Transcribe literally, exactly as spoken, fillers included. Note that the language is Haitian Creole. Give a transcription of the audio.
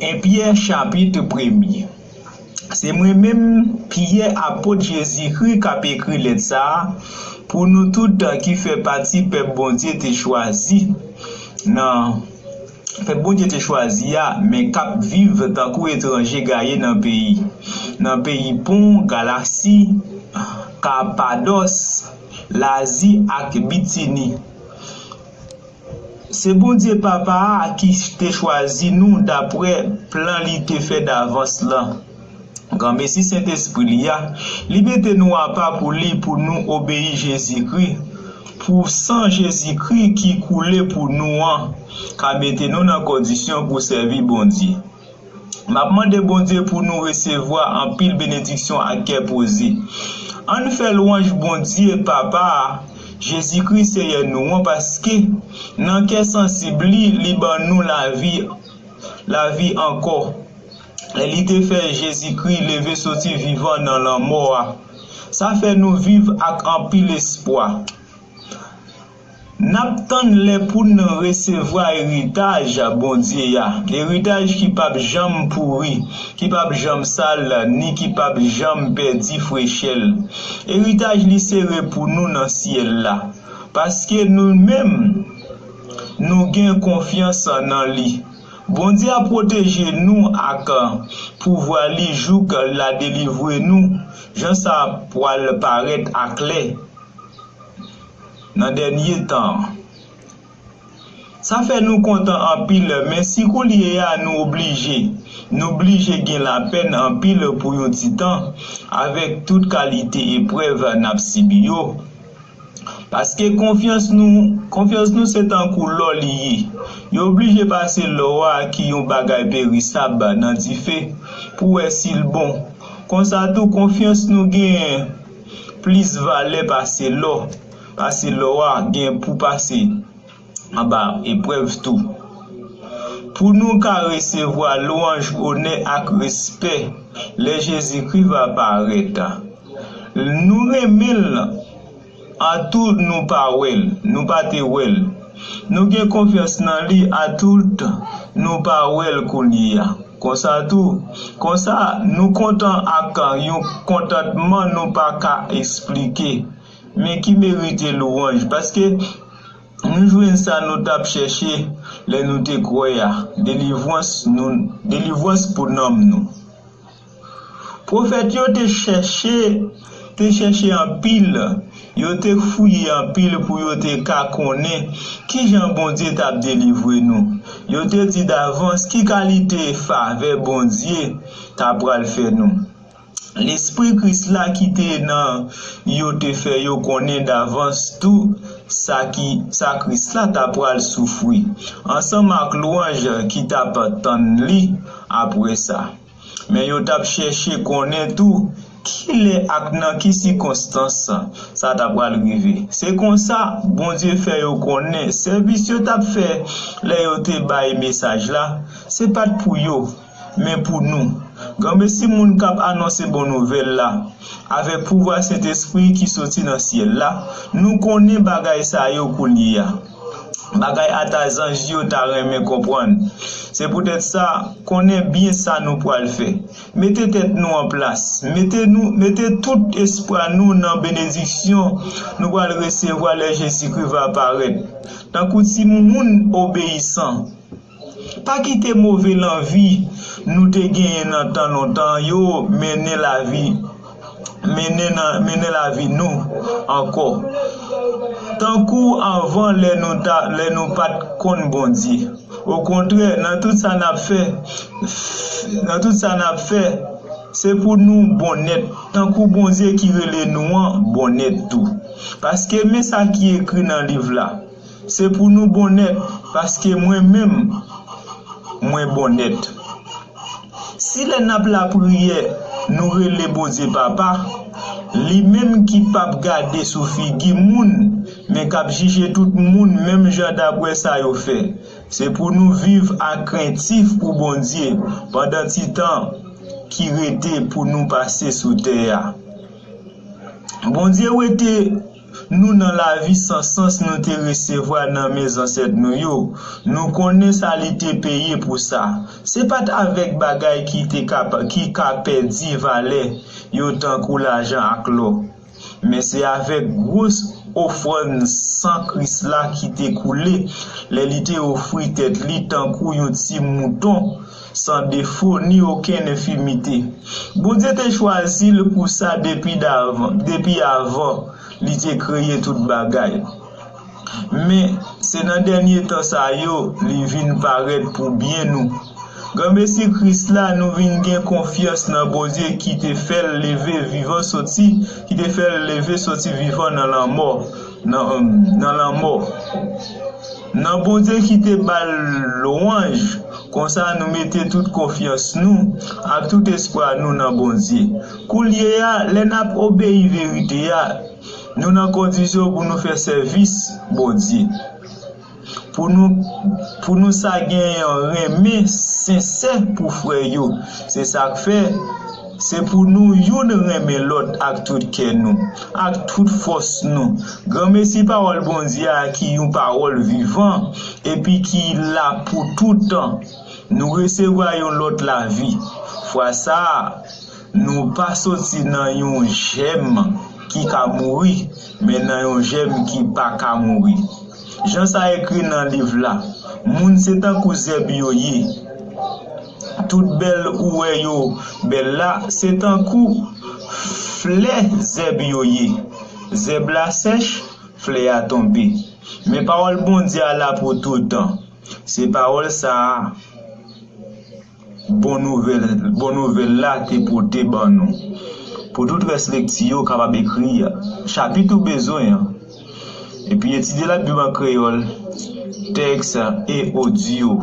En Pyè chapit premye. Se mwen menm, Pyè, apot Jezikri, k ap ekri lèt sa a pou nou tout ki fè pati pèp Bondye te chwazi nan pèp Bondye te chwazi a, men k ap viv tankou etranje gaye nan peyi, nan peyi Pon, Galasi, Kapadòs, Lazi ak Bitini. Se Bondye Papa a ki te chwazi nou dapre plan li te fè davans lan. Granmesi Sentespri li a, li mete nou apa pou li, pou nou obeyi Jezikri, pou san Jezikri ki koule pou nou an ka mete nou nan kondisyon pou sèvi Bondye. M ap mande Bondye pou nou resevwa anpil benediksyon ak kè poze. Ann fè lwanj Bondye Papa a, Jezikri Seyè nou an, paske nan kè sansib li, li ban nou lavi, lavi ankò. Lè li te fè Jezikri leve soti vivan nan lanmò a, sa fè nou viv ak anpil espwa. N ap tann lè pou n resevwa eritaj Bondye a, eritaj ki p ap janm pouri, ki p ap janm sal, ni ki p ap janm pèdi frechè l. Eritaj li sere pou nou nan syèl la, paske nou menm, nou gen konfyans nan li. Bondye ap pwoteje nou ak pouvwa li jouk l a delivre nou, jan sa pral parèt aklè nan dènye tan an. Sa fè nou kontan anpil, men si koulye a nou oblije, nou blije gen lapèn anpil pou yon ti tan, avèk tout kalite eprèv n ap sibi yo. Paske konfyans nou, konfyans nou se tankou lò li ye. Yo oblije pase lò a ki yon bagay perisab nan dife pou wè si l bon. Konsa tou, konfyans nou genyen plis valè pase lò, pase lò a gen pou pase anba eprèv tou. Pou nou ka resevwa lwanj, onè ak respè lè Jezikri va parèt. Nou renmen l atout nou pa wè l, nou pa te wè l. Nou gen konfyans nan li atout nou pa wè l kounye a. Konsa tou, konsa nou kontan ak yon kontantman nou pa ka eksplike, men ki merite lwanj, paske nou jwenn sa nou t ap chèche lè nou te kwè a, delivrans nou, delivrans pou nanm nou. Pwofèt yo te chèche, te chèche anpil, yo te fouye anpil pou yo te ka konnen kijan Bondye t ap delivre nou. Yo te di davans ki kalite favè Bondye ta pral fè nou. Lespri Kris la ki te nan yo te fè yo konnen davans tou sa ki, sa Kris la ta pral soufri, ansanm ak lwanj ki t ap tann li apre sa. Men yo t ap chèche konnen tou kilè ak nan ki sikonstans sa ta pral rive. Se konsa, Bondye fè yo konnen sèvis yo t ap fè lè yo te bay mesaj la, se pa t pou yo, men pou nou. Granmesi moun k ap anonse bon nouvèl la avèk pouvwa Sentespri ki soti nan syèl la, nou konnen bagay sa yo kounye a. Bagay ata zanj yo ta renmen konprann. Se poutèt sa, konnen byen sa nou pral fè. Mete tèt nou an plas. Mete nou, mete tout espwa nou nan benediksyon nou pral resevwa lè Jezikri va parèt. Tankou timoun obeyisan, pa kite move lanvi nou te genyen nan tan lontan yo mennen lavi, mennen nan, mennen lavi nou ankò tankou anvan lè nou ta, lè nou pa t konn Bondye. Okontrè, nan tout sa n ap fè, nan tout sa n ap fè, se pou nou bon nèt, tankou Bondye ki rele nou an bon nèt tou. Paske men sa ki ekri nan liv la, se pou nou bon nèt, paske mwen menm, mwen bon nèt. Si lè n ap lapriyè, nou rele Bondye Papa, li menm ki p ap gade sou figi moun, men k ap jije tout moun menm jan dapre sa yo fè, se pou nou viv ak krentif pou Bondye pandan ti tan ki rete pou nou pase sou tè a. Bondye rete nou nan lavi san sans nou te resevwa nan men zansèt nou yo. Nou konnen sa li te peye pou sa. Se pa t avèk bagay ki te ka, ki ka pèdi valè yo tankou lajan ak lò. Men se avèk gwo ofrann san Kris la ki te koule lè li te ofri tèt li tankou yon ti mouton san defo ni okenn enfimite. Bondye te chwazi l pou sa depi davan, depi avan li te kreye tout bagay. Men, se nan dènye tan sa yo li vin parèt pou byen nou. Granmesi Kris la, nou vin gen konfyans nan Bondye ki te fè l leve vivan soti, ki te fè l leve soti vivan nan lanmò, nan, nan lanmò. Nan Bondye ki te ba l lwanj, konsa nou mete tout konfyans nou ak tout espwa nou nan Bondye. Koulye a, lè n ap obeyi verite a, nou nan kondisyon pou nou fè sèvis Bondye. Pou nou, pou nou sa gen yon renmen sensè pou frè yo. Se sa k fè, se pou nou youn renmen lòt ak tout kè nou, ak tout fòs nou. Granmesi pawòl Bondye a ki yon pawòl vivan, epi ki la pou toutan. Nou resevwa yon lòt lavi. Fwa sa a, nou pa soti nan yon jèm ki ka mouri, men nan yon jèm ki pa ka mouri. Jan sa ekri nan liv la, moun se tankou zèb yo ye. Tout bèl ou wè yo bèl la, se tankou flè zèb yo ye. Zèb la sèch, flè a tonbe. Men pawòl Bondye a la pou toutan. Se pawòl sa a, bon nouvèl, bon nouvèl la te pote ban nou. Pou tout rès lekti yo, w kapab ekri chapit ou bezwen an. Epi etidye Labib an kreyòl, tèks e odyo.